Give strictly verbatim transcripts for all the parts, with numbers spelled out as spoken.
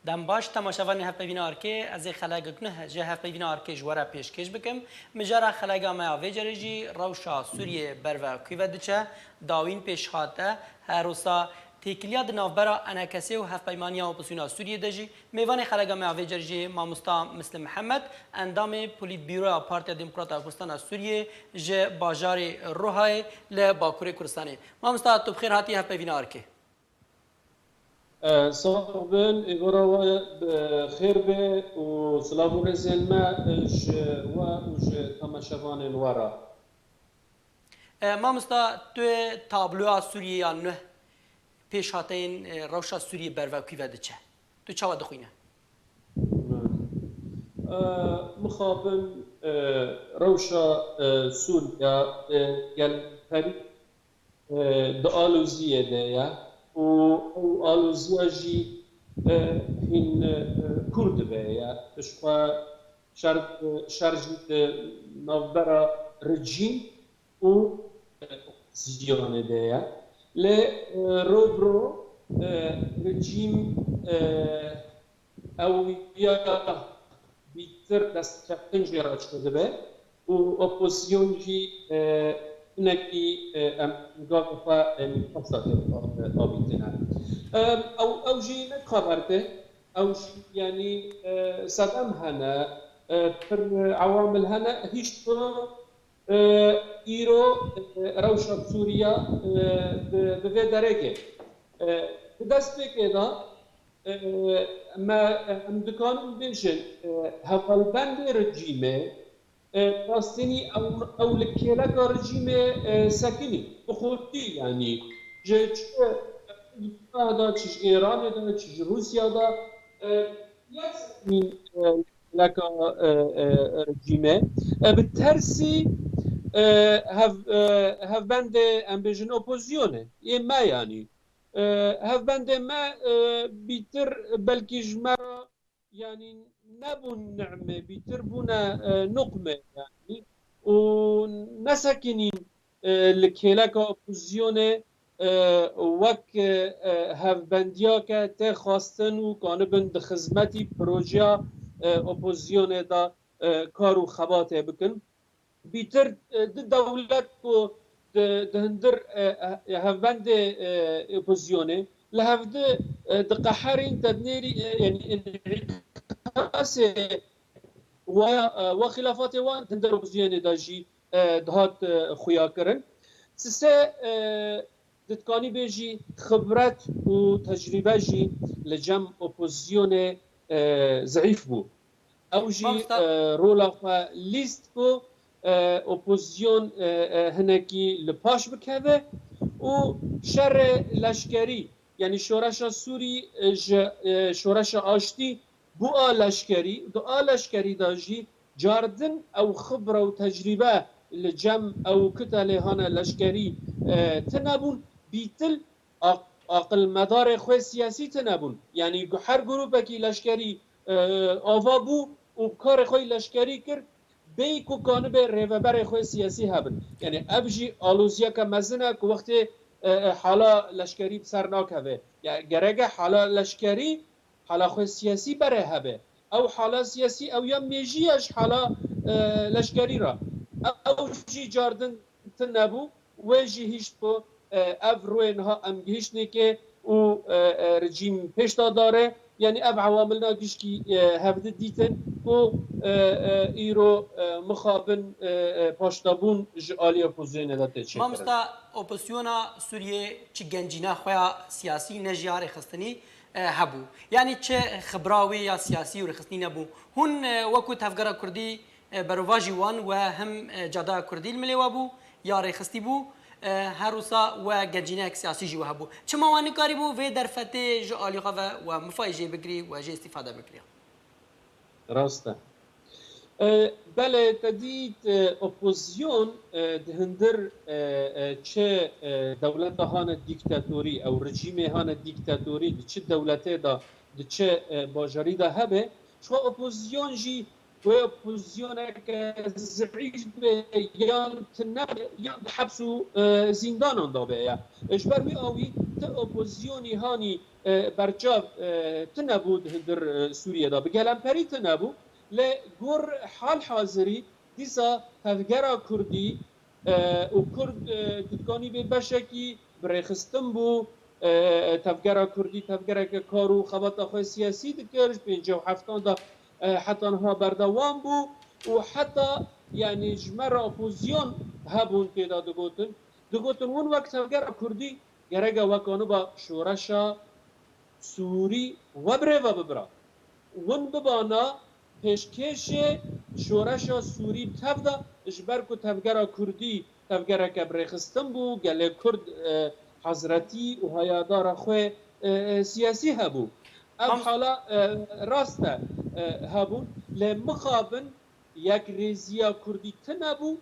Dem baş, temaşevanên Hevpeyvîna Arkê, ez ê xelegek nuh ji Hevpeyvîna Arkê ji we re pêşkêş bikim. Mijara xelega me ya vê carê jî rewşa Sûriyê berve kû ve diçe, dawîn pêş hate, her wisa têkiliya di navbera ENKSê û Hevpeymaniya Opozisyona Sûriyê de jî. Mêvanê xelega me ya vê carê jî mamosta Mislim Mihemed, endamê Polîtbîroya Partiya Demokrata Kurdistana Sûriyê ji bajarê Ruhayê li Bakurê Kurdistanê. Mamosta, tu bi xêr hatî Hevpeyvîna Arkê. E, sax bin, êvara we bi xêr be û silav û rêzên me ji we û ji temaşevanên we re. E, mamosta, tu tabloya Sûriyê ya nuh, pêşhateyên, e, rewşa Sûriyê berve kû ve diçe. Tu çawa dixwîne? E, mixabin, e, rewşa, e, Sûriya, e, gelperî e, di aloziyê de ye û ew aloziya jî, e, hîn, e, kûr dibe ye. Piştxwe şer, şer jî di navbera rejîm û, e, opozîsyonê de ye. Lê, e, ro bi ro, e, rejîm, e, ew ya bîtir destkeftin jê re çêdibe û opozîsyon jî, e, hinekî, e, em gava xwe, e, nîqasa tê avîtine. E, ew, ew jî ne xeber tê, ew jî, yanî, e, sedem hene, e, pir ewamil hene, hîç ku, e, îro, e, rewşa Sûriya, e, di, di vê derekê. E, di destpêkê de, e, me, em dikarin bêjin, e, hevalbendê rejîmê, e, rastînî ew, ew li kêleka rejîmê, e, sekinî, bi xurtî, yanî ji çi Amerîka de, çi ji Îranê de, çi ji Rûsya de, e, nesekinî, e, kêleka, e, e, rejîmê. E, bi tersî, e, hev, e, hevbendê, em bêjin, opozisyonê, yê me, yanî. E, hevbendê me, e, bîtir belkî ji me re, yanî, nebûn nîmê, bîtir bûne, e, nuqmê, yanî, û nesekinîn, e, li kêleka opozisyonê, e, wek, e, e, hevbendiyake tê xwestin û kanibin di xizmetî projeya, e, opozisyonê de, e, kar û xebatê bikin. Bîtir, e, di dewlet ku di, di hundir, e, e, hevbendê, e, opozisyonê li hevdi, e, diqeherîn, tednêrî, e, yanî înîqasê wa, e, wa xîlafatê wan di hundir opozisyonê de jî, e, dihat, e, xuya kirin. Sise, e, Ditikanî bêjî xibret û tecrîbe jî li cem opozisyonê, e, zeîf bû. Ew jî, Mamosta. e, rola xwe lîst ku, e, opozisyon, e, e, hinekî li paş bikeve û şerê leşkerî, yanî şoreşa Sûrî, e, ji, e, şoreşa aştî bû a leşkerî, di a leşkerî de jî cardin ew xibra û tecrîbe li cem ew kutelê hane leşkerî, e, tine bûn, bîtil aq-, aqilmedarê xwe siyasî tine bûn. Yanî gu-, her grûpekî leşkerî, e, ava bû û karê xwe leşkerî kir, bêyî ku kanibe rêveberê xwe siyasî hebin. Yanî ev jî aloziyeke mezin e ku wextê, e, e, hala leşkerî bi ser nakeve. Ya gereke hala leşkerî hala xwe siyasî bere hebe. Ew hala siyasî ew ya mêjî ya ji hala, e, leşkerî re. Ew jî cardin tune bû. Wê jî hişt ku, e, ev rûyê niha em gihiştnê ke û, e, e, rejîm pêş de dare. Yanî ev ewamilna gişkî, e, hevdi dîtin ku, e, e, îro, e, mixabin, e, e, paşdabûn ji alî opozisyonê de tê çêkirin. Mamosta, opozisyona Sûriyê çi gencîna xwe ya siyasî ne jî ya rêxistinî, e, hebû. Yanî çi xibra wê ya siyasî û rêxistinî nebû. Hûn, e, wekû Tevgera Kurdî, e, berovajî wan we him, e, Cadaya Kurdî li milê we bû, ya rêxistî bû, e, her wisa we gencîneyek siyasî jî we hebû. Çima we nikarîbû vê derfetê ji alî xwe ve we mifayê jê bigirî, we jê îstîfade bikiriya? Rast e. E, belê, te dît, e, opozisyon, e, di hundir, e, e, çi, e, dewleta hane dîktatorî, ew rejîmê hane dîktatorî, di çi dewletê de, di çi, e, bajarî de hebe, ji xwe opozisyon jî wê opozisyoneke zehîf be, yan tune, yan di heps û, e, zîndanan de be ya. Ji ber wî awî ti opozisyonî hanî, e, berçav, e, tune bû di hundir, e, Sûriyê de. Bi gelemperî tune bû. Lê gor hal hazirî dîsa tevgera Kurdî, e, û Kurd, e, ku dikanî bê beşekî bi rêxistin bû, e, tevgera Kurdî tevgereke kar û xebata xwe siyasî dikir, ji pêncî û heftan de, e, heta niha berdewam bû û heta, yanî ji me re opozisyon hebûn tê de digotin. Digotin, hûn wek tevgera Kurdî gereke wek aniba şoreşa Sûrî we bi rê ve bibira. Win bibana pêşkêşê şoreşa Sûrî bi tev de, ji ber ku tevgera Kurdî tevgereke bi rêxistin bû, gelê Kurd, e, hezretî û heyadara xwe, e, e, siyasî hebû. Ev Mam- hala, e, rast e, e, hebûn, lê mixabin yekrêziya Kurdî tune bû,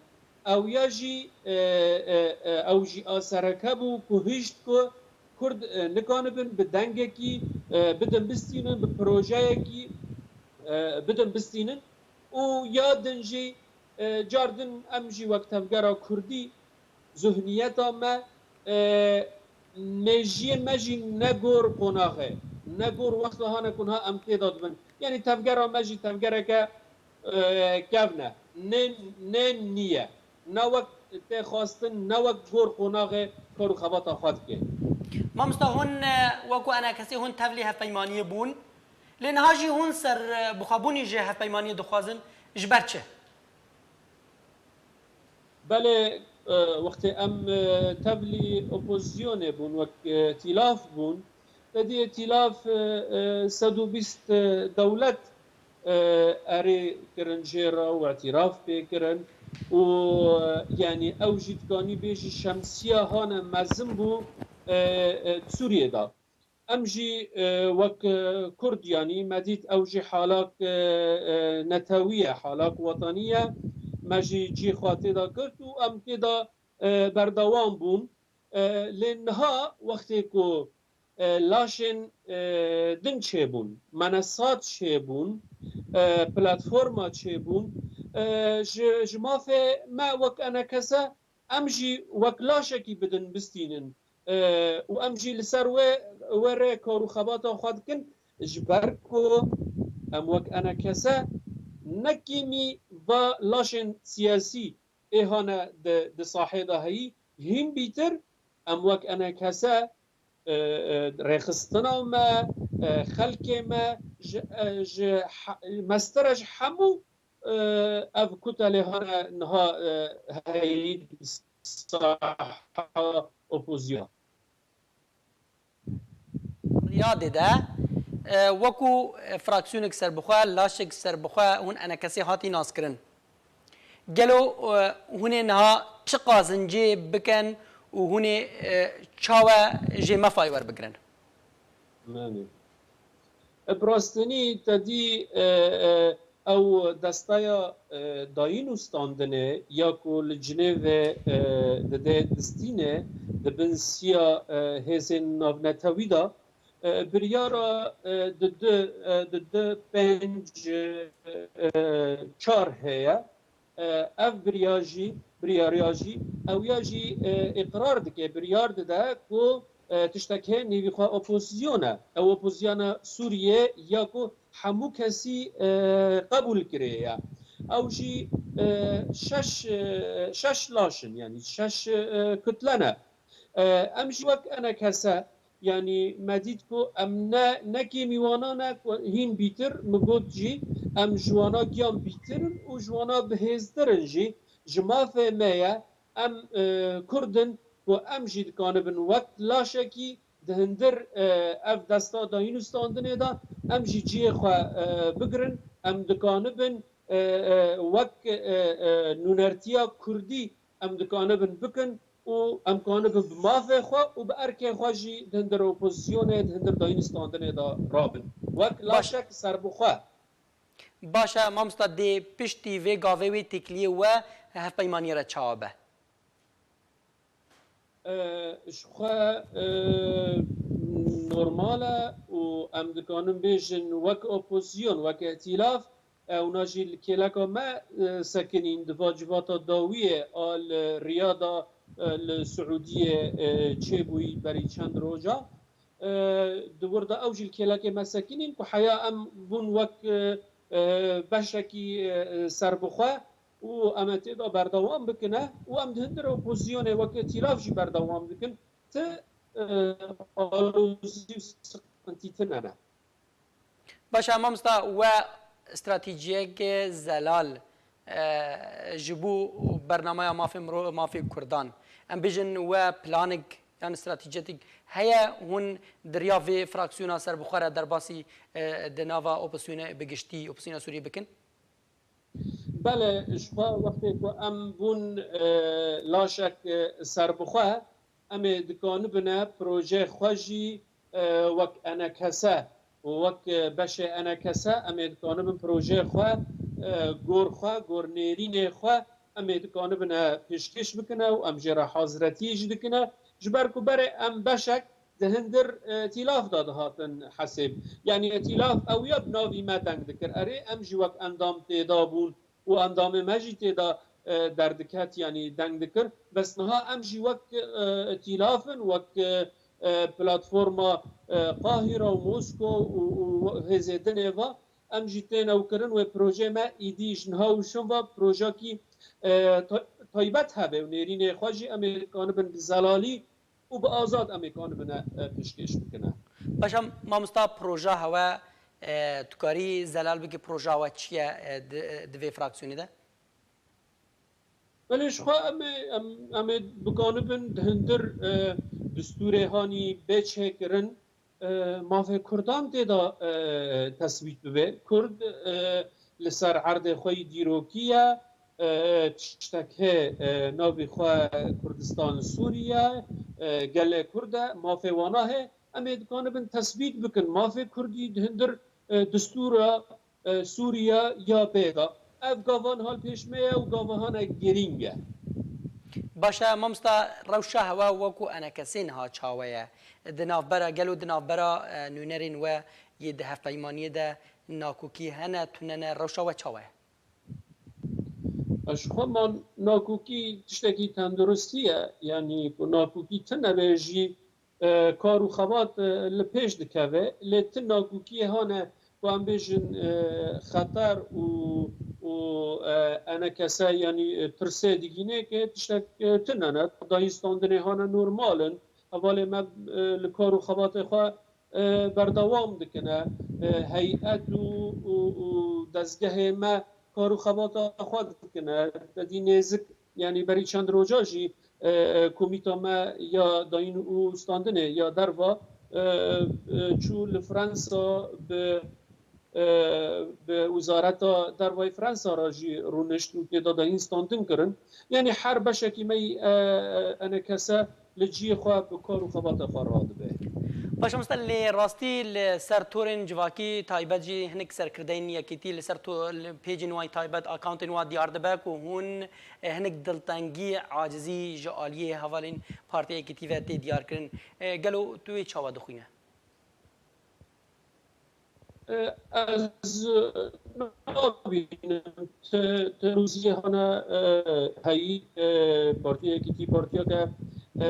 ew ya jî, e, e, e, ew jî a sereke bû ku hişt ku Kurd, e, nikanibin bi dengekî, e, bidin bistînin, bi projeyekî, e, bidin bistînin û ya din jî, e, car din em jî wek tevgera Kurdî zihniyeta me, e, mêjiyên me jî ne gor qonax e, ne gor wexta hane ku niha em tê de dibin. Yanî tevgera me jî tevgereke, e, kevn e. Nê, nê nî ye. Ne wek tê xwestin, ne wek gor qonaxê kar û xebata xwe dike. Mamosta, hûn, e, wekû enekesê hûn tevlî hevpeymaniyê bûn. Lê niha jî hûn ser, e, bixwebûnî ji hevpeymaniyê dixwazin. Ji ber çi? Belê, e, wextê em, e, tevlî opozisyonê bûn, wek, e, îtîlaf bûn, te dî îtîlaf, e, e, sed û bîst, e, dewlet, e, erê kirin jê re û îtîraf pê kirin û, e, yanî ew jî dikanî bêjî şemsiya hane mezin bû, e, e, di Sûriyê de. Em jî, e, wek, e, Kurd, yanî me dît ew jî halak, e, e, netewî ye, halak wetanî ye. Me jî cihê xwe tê de girt û em tê de, e, berdewam bûn. E, lê niha wextê ku, e, laşên, e, din çêbûn, menesat çêbûn, e, platforma çêbûn, e, ji, ji mafê me wek enekese em jî wek laşekî bidin bistînin, e, û em jî li ser wê, wê rê kar û xebata xwe dikin, ji ber ku em wek enekese ne kêmî va laşên siyasî ê hane di, di sahê de heyî, hîn bîtir em wek enekese, e, e, rêxistina me, e, xelkê me, ji, e, ji he-, mestere ji hemû, e, ev kutelê hane niha, e, heyî saha opozîya. Yadê de, e, wekû, e, fraksiyoneke serbixwe, laşek serbixwe hûn enekesê hatî naskirin. Gelo, e, hûn ê niha çi qazincê bikin û hûn ê, e, çawe jê mefayê werbigirin? Belê. E, bi rastînî te dî, e, e, ew desteya, e, dayîn û standinê ya ku li Cinêvê, e, dide distîne di bin siya, e, hêzên navnetewî de, e, biryara, e, di du, e, di du pênc, e, çar heye. E, ev birya jî, biryariya jî, ew ya jî, e, îqrar dike, biryar dide ku, e, tiştek heye nêvî xwe opozîsyon e. Ew opozîsyona Sûriyê ya ku hemû kesî, e, qebûl kirê ye. Ew jî, e, şeş, e, şeş laş in, yanî şeş, e, kutle ne. E, em jî wek enekese, yanî me dît ku em ne, ne kêmî wana ne ku hîn bîtir, min got jî, em ji wana giyan bîtir in û ji wana bihêztir in jî. Ji mafê me ye, em, e, Kurd in ku em jî dikanibin wek laşekî di hundir, e, ev desta dayîn û standinê de em jî cihê xwe, e, bigirin, em dikanibin, e, e, wek, e, e, nûnertiya Kurdî em dikanibin bikin û em kanibin bi mafê xwe û bi erkê xwe jî di hundir opozîsyonê, di hundir dayîn û standinê de rabin. Wek Baş. laşek serbixwe. Baş e, mamosta, dê piştî vê gavê wê têkiliyê we hevpeymaniyê re çawa be? E, ji xwe, e, normal e û em dikanin bêjin wek opozîsyon, wek îtîlaf, ewna jî li kêleka me, e, sekinîn di va civata dawiyê a li Riyada, e, li Siûdiyê, e, çêbûyî berî çend roja. E, di wir de ew jî li kêlekê me sekinîn ku heya em bûn wek, e, e, beşekî, e, serbixwe û em ê tê de berdewam bikine û em di hundir opozisyonê wek tîlav jî berdewam dikin. Ti, e, alozî û sıkıntı tine ne. Baş e, mamosta, we stratejiyeke zelal, e, ji bo bernameya mafê miro-, mafê Kurdan, em bêjin we planik yan stratejiyetîk heye, hûn di riya vê fraksiyona serbixwe re derbasî, e, di nava opozisyonê bi giştî, opozisyona Sûriyê bikin? Belê, ji xwe wextê ku em bûn, e, laşek, e, serbixwe, em ê dikanibine projeyê xwe jî, e, wek enekese û wek, e, beşê enekese em ê dikanibin projeyê xwe, e, gor xwe, gor nêrînê xwe em ê dikanibine pêşkêş bikine û em jê re haziretiyê jî dikine. Ji ber ku berê em beşek di hundir, e, tîlaf de dihatin hesêb. Yanî tîlaf ew ya bi navî me deng dikir. Erê, em jî wek endam tê de bûn û endamê me jî tê de, e, derdiket, yanî deng dikir. Bes niha em jî wek, e, tîlaf in, wek, e, e, platforma, e, Qahîra û Mosko û, û hêzê dinê ve, em jî têne ew kirin wê projeyê me îdî ji niha û şûn ve projekî, e, tay-, taybet hebe û nêrînê xwe jî em ê dikanibin bi zelalî û bi azad em ê kanibine, e, pêşkêş bikine. Paşa mamosta, proja hewe, e, tu karî zelal bikî, proja we çi ye, e, di, di vê fraksiyonê de? Belê, ji xwe em ê, em, em ê bikanibin di hundir, e, distûrê hanî bê çêkirin, e, mafê Kurdan tê de, e, tesbît bibe. Kurd, e, li ser erdê xwe yî dîrokî ye, e, tiştek hê, e, navê xwe Kurdistan Sûriye, e, gelê Kurd e, mafê wana hê, em ê dikanibin tesbît bikin. Mafê Kurdî di hundir, e, distûra, e, Sûriye ya bê de. Ev gava niha li pêş me ye û gava hane girîng e. Baş e, mamosta, rewşa hewe wekû enekesê niha çawe ye? Di navbera, gelo di navbera, e, nûnerên we yê di hevpeymaniyê de nakokî hene, tune ne, rewşa we çawe ye? Ji xwe man nakokî tiştekî tenduristî ye, yanî ku nakokî tune be jî, e, kar û xebat, e, li pêş dikeve. Lê ti nakokiyê hane ku em bêjin, e, xeter û, û, e, enekese, yanî, e, tirsê digînê ke tiştek, e, tune ne. Dayînstandinê hane normal in. Hevalê me, e, li kar û xebatê xwe, e, berdewam dikine. E, heyet û, û, û dezgehê me kar û xebata xwe dikine. Te dî nêzik, yanî berî çend roja jî, e, e, komîta me ya dayîn û standinê ya derva, e, e, çû li Fransa bi, e, bi Wizareta Dervayê Fransa re jî rûnişt û tê de dayîn standin kirin. Yanî her beşekî me yî, e, e, enekese li cihê xwe bi kar û xebata xwe radibe. Paşa Musta, lê rastî li ser torên civakî taybet jî hinek serkirdeyên yekîtî li ser to-, li pêcên wan taybet, akawntên wan diyar dibe ku hûn, e, hinek diltengî, acizî ji aliyê hevalên Partiya Yekîtî ve tê diyar kirin. E, gelo tu wê çawa dixwîne? E, ez nabînim ti, ti rûziyê hane, e, heyî, e, Partiya Yekîtî partiyeke, e,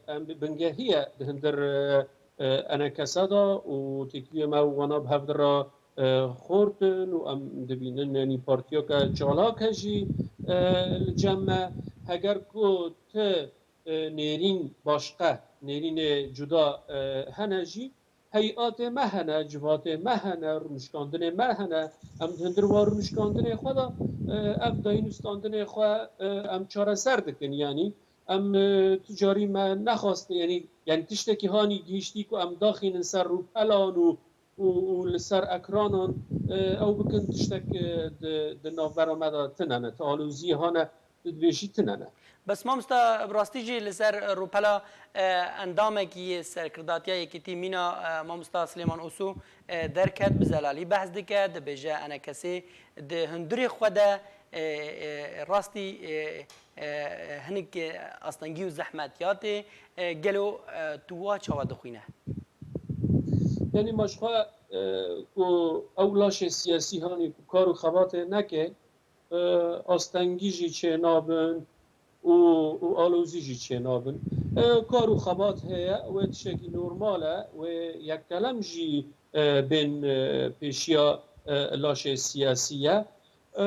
em bingehî ye di hundir, e, e, enekese de û têkiliyê me û wana bi hev de re, e, xort in û em dibînin, yanî partiyeke çalak e jî, e, li cem me. Heger ku ti, e, nêrîn başqe, nêrînê cuda, e, hene jî, heyatê me hene, civatê me hene, rûnişkandinê me hene. Em di hundir wa rûnişkandinê xwe de, e, ev dayîn û standinê xwe, e, em çareser dikin. Yanî em, e, tu carî me nexwaste, yanî, yanî tiştekî hanî gihîştî ku em daxînin ser rûpelan û, û, û li ser ekranan, e, ew bikin tiştek, e, di, di navbera me de tune ne. Ti aloziyê hane, tu dibêjî tune ne. Bes mamosta, bi rastî jî li ser rûpela, e, endamekî yê serkirdatiya Yekîtî mîna, e, mamosta Silêman Oso, e, derket, bi zelalî behs dike, dibêje enekesê di hundirê xwe de, e, e, rastî, e, e, hinek, e, astengî û zehmetiyatê, e, gelo, e, tu wa çawa dixwîne? Yanî ma ji xwe, e, ku ew laşê siyasî hanî ku kar û xebatê neke, e, astengî jî çênabin û, û alozî jî çênabin. E, kar û xebat heye, wê tiştekî normal e, wê yekkelem jî, e, bên, e, pêşiya, e, laşê siyasî ye. E,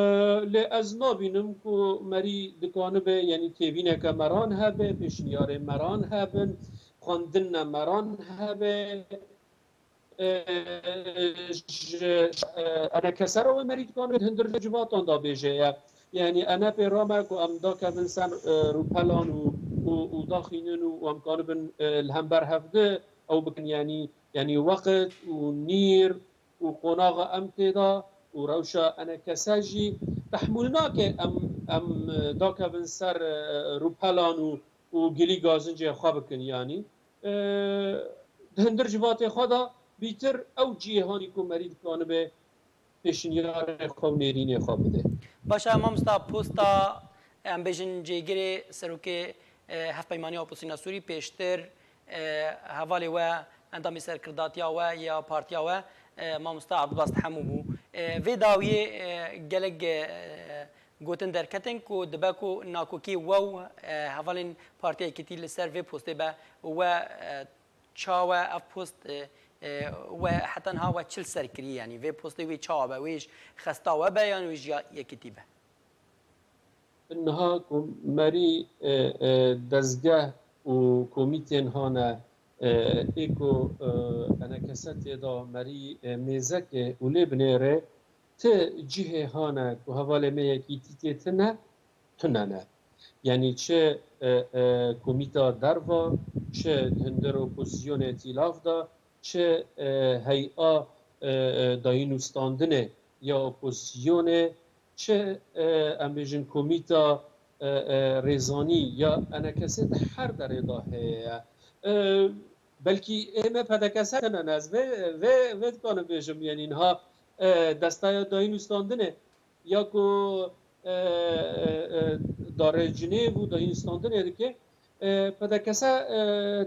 lê ez nabînim ku merî dikanibe, yanî têbîneke meran hebe, pêşniyarê meran hebin, xwendine meran hebe. E, ji, e, enekese re wê merî dikanibe, di hundir civatan de bêje ye. Yanî ene pê rame ku em dakevin ser, e, rûpelan û, û, û daxînin û em kanibin, e, li hember hevdi ew bikin, yanî, yanî weqt û nîr û qonaxa em tê de û rewşa enekese jî tehmûl nake em, em, e, dakevin ser, e, rûpelan û, û gilî gazincê xwe bikin, yanî, e, di hundir civatê xwe de bîtir ew cihê hanî ku merî dikanibe pêşniyarê xwe û nêrînê xwe bide. Baş e, mamosta, posta, em bêjin, cêgirê serokê, e, Hevpeymaniya Opozîsyona Sûrî, pêştir, e, hevalê we, endamê serkirdatiya we ya partiya we, e, mamosta Abdulbasit Hemû bû. E, vê dawiyê, e, gelek, e, gotin derketin ku dibe ku nakokî we û, e, hevalên Partiya Yekîtî li ser vê postê be û we, e, çawa ev post, e, e, we heta niha we çi li ser kirî, yanî vê postê wê çawa be, wê ji xesta we be yan wê ji ya Yekîtî be? Niha ku merî, e, e, dezgeh û komîtên hane, e, ê ku, e, enekese tê de merî, e, mêzeke û lê binêre, ti cihê hane ku hevalê me Yekîtî tê tine, tune ne. Yanî çi, e, e, komîta derva, çi di hundir opozisyonê tîlav de, çi, e, hey'a, e, e, dayîn û standinê ya opozisyonê, çi, e, em bêjin komîta, e, e, rêzanî ya enekesê di her derê de heye. E, belkî ê me P D K S tine ne, ez vê, vê, vê dikanim bêjim, yanî niha, e, destaya dayîn û standinê ya ku, e, e, e, darê cinêv û dayîn standinê dike, e, P D K S, e,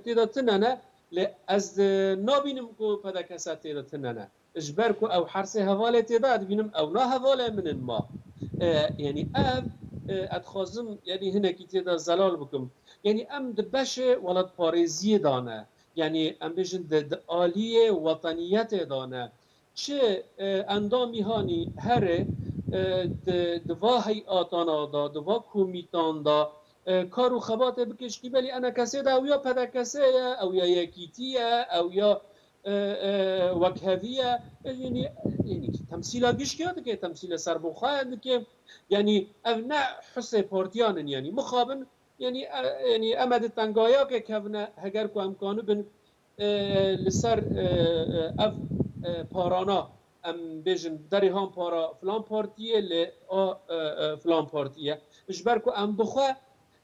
tê de tine ne, lê ez, e, nabînim ku P D K S tê de tine ne. Ji ber ku ew hersê hevalê tê de, ez dibînim ew na hevalê min in ma. E, yanî ev, e, ez dixwazim, yanî hinekî tê de zelal bikim. Yanî em di beşê welatparêziyê de ne. Yanî em bêjin di, di aliyê wetaniyetê de ne. Çi, e, endamî hanî here, e, di, di va hey'atana de, di va komîtan de, e, kar û xebatê bike ji qîbelî enekesê de, ew ya P D K S ye, ew ya Yekîtî ye, ew ya, e, e, Wekhevî ye. E, yanî, yanî temsîla gişkê dike, temsîla serbixwe dike. Yanî ev ne hisê partiyan in, yanî mixabin, yanî, e, yanî em ê di tengayakê kevine, heger ku em kanibin, e, li ser, e, e, ev, e, parana, em bêjin derê han para filan partiyê, lê a, e, e, filan partiyê. Ji ber ku em bi xwe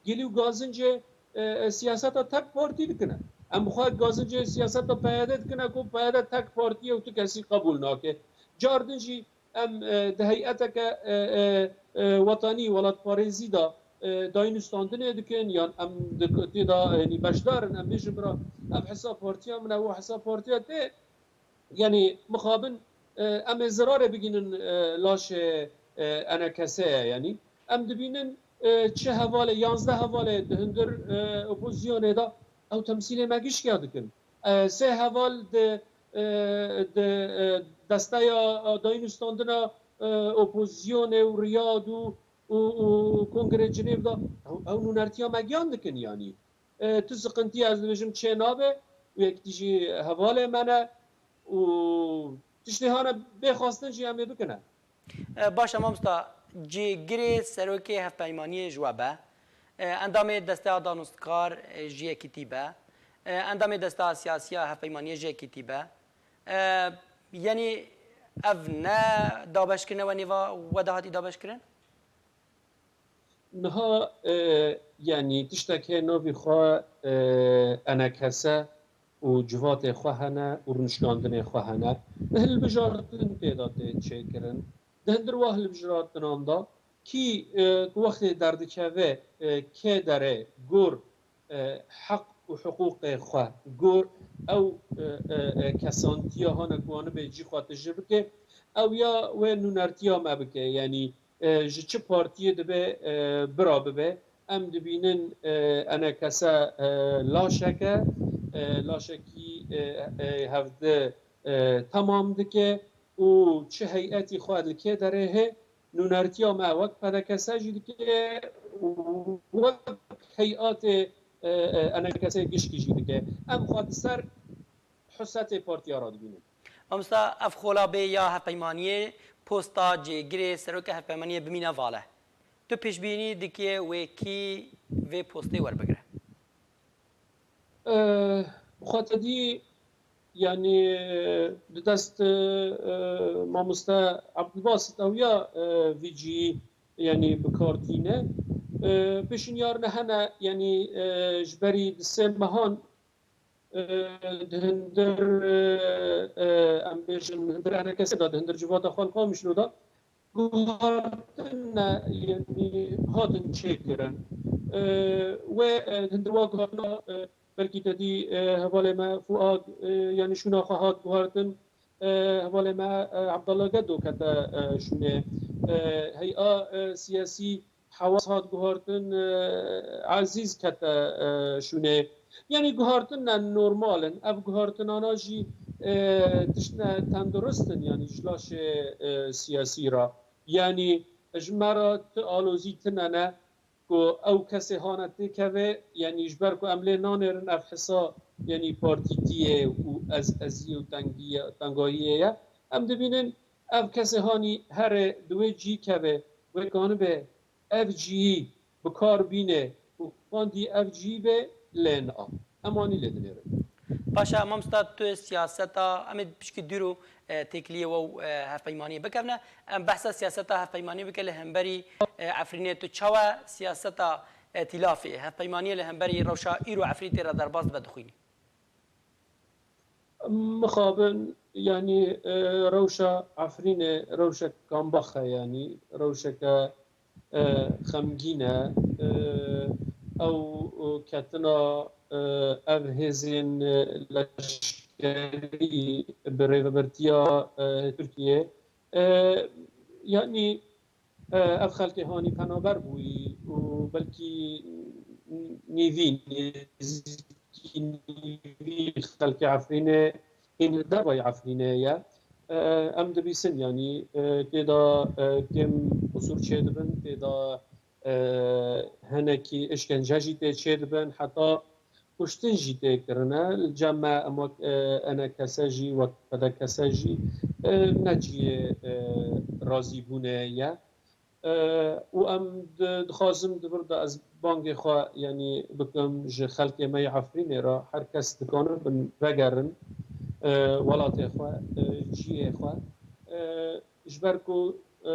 gilî û gazincê, e, e, siyaseta tek partî dikine. Em bi xwe gazincê siyaseta P Y D dikine ku P Y D tek partiyê û tu kesî qebûl nake. Car din jî em, e, di heyeteke, e, e, e, wetanî, welatparêzî de, e, dayîn û standinê dikin, yan em di, tê de, yanî beşdar in, em bêjin bira, ev hisa partiya min e, û hisa partiya te, yanî mixabin, e, em ê zirarê bigînin, e, laşê, e, enekesê ye, yanî em dibînin, e, çi hevalê, yanzdeh hevalê di hundir, e, opozisyonê de ew temsîlê me gişkiya dikin. E, sê heval di, e, di, e, desteya, e, dayîn û standina, e, opozisyonê û Riyad û, û, û Kongrê Cinêv de ew, ew nûnertiya me giyan dikin, yanî. E, tu siqintî, ez dibêjim, çê nabe û yekî jî hevalê me ne û tiştê hane bê xwestin jî em ê bikine. E, baş e mamosta, cêgirê serokê hevpeymaniyê ji we be. E, endamê desteya danûstkar, e, ji Yekîtî be. E, endamê desteya siyasî ya hevpeymaniyê ji Yekîtî be. E, yanî ev ne dabeşkirine we nêva we de hatî dabeşkirin? Niha, e, yanî tiştek hê navî xwe, e, enekese û civatê xwe hene û rûnişkandinê xwe hene. Hilbijartin tê de tê çêkirin. Di hundir wa hilbijartinan de kî, e, ku wextê derdikeve, e, kê derê gor, e, heq û hiqûqê xwe, gor ew, e, e, e, kesantiya hane ku anibe cî xwe tije bike, ew ya wê nûnertiya me bike. Yanî, e, ji çi partiyê dibe, e, bira bibe, em dibînin, e, enekese, e, laşeke, e, laşekî, e, e, hevdi, e, temam dike û çi heyetî xwe li kê derê hê, nûnertiya me wek P D K S jî dike û wek heyatê, e, e, enekesê gişkî jî dike. Em xwe di ser husetê partiya re dibînin. Mamosta, ev xola bê ya hevpeymaniyê posta cêgirê seroka hevpeymaniyê bimîne vale. Tu pêşbînî dikê wê kî vê postê werbigire? E, xwe te dî, yanî, di dest, e, mamoste Abdulbasit ew ya, e, vî cî, yanî, bi kar tîne. E, pêşinyarine hene, yanî, e, ji berî di sê mehan, e, di hindir, e, e, em bêjin, hindir enekesê de, di hindir civata xwe li Qamişlo de guhartin ne, yanî hatin çêkirin. E, wê, e, hindir wa guhartina, e, belkî te dî, e, hevalê me Fuad, e, yanî şûna xwe hat guhartin, e, hevalê me, e, Abdallah Gedo kete, e, şûnê. E, hey'a, e, siyasî Hewas hat guhartin, e, Ezîz kete, e, şûnê. Yanî guhartin ne normal in. Ev guhartinana jî, e, tiştine tendurist in, yanî ji laşê, e, siyasî re. Yanî ji me re ti alozî tine ne ku ew kesê hane têkeve, yanî ji ber ku em lê nanêrin ev hisa, yanî partîtiyê û ez eziyê û tengiyê, tengahiyê ye. Em dibînin ev kesê hanî here di wê cî keve, wê kanibe ev cihî bi kar bîne û xwendî ev cihî be, lê na. Em anî lê dinêrin. Paşa, mamosta, tu siyaseta, em ê pişkî dûr û, e, têkiliyê we û, e, hevpeymaniyê bikevne. Em behsa siyaseta hevpeymaniyê bike li hemberî, e, Efrînê. Tu çawa siyaseta, e, tîlafê, hevpeymaniyê li hemberî rewşa îro Efrînê tê re derbas dibe dixwînî? Mixabin, yanî, e, rewşa Efrînê rewşek kambax e, yanî rewşeke, e, xemgîn e. E, ew, e, ketina, e, ev hêzên, e, leşkerî bi rêvebirtiya, e, Tirkiyê, e, yanî, e, ev xelkê hanî penaber bûyî û belkî nîvî, nêzîkî nîvî xelkê Efrînê hîn li dervayî Efrînê ye. E, em dibîsin, yanî, e, tê de, e, kêm qusûr çêdibin, tê de, e, hinekî işkence jî tê çêdibin, heta kuştin jî tê kirine. Li cem me em wek, e, enekese jî, wek P D K S jî, e, ne cihê, e, razîbûnê ye. E, û em di-, dixwazim di vir de ez bangê xwe, yanî, bikim ji xelkê me yê Efrînê re, her kes dikanibin vegerin, e, welatê xwe, e, cihê xwe. E, ji ber ku, e,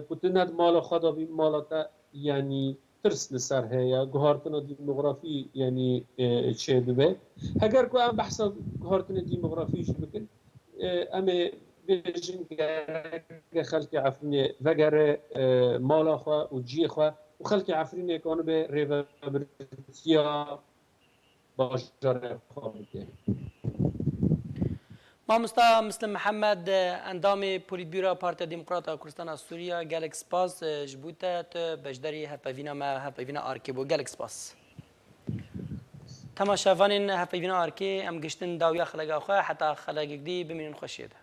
ku tu ne di mala xwe de bî, mala te, yanî, tirs li ser heye, guhartina demografî, yanî, e, çêdibe. Heger ku em behsa guhartinê demografî jî bikin, e, em ê bêjin gerek xelkê Efrînê vegere, e, mala xwe û cihê xwe û xelkê Efrînê kanibe rêvebirtiya bajarê xwe bike. Mamosta Muslim Mihemed, endamê Polîtbûra Partiya Demokrata Kurdistana Sûriya, gelek spas, e, ji bo te, tu beşdarî hevpeyvîna me, hevpeyvîna Arkê bû. Gelek spas. Temaşevanên hevpeyvîna Arkê, em giştin dawiya xeleka xwe, heta xelekek dî bimînin xweşiyê de.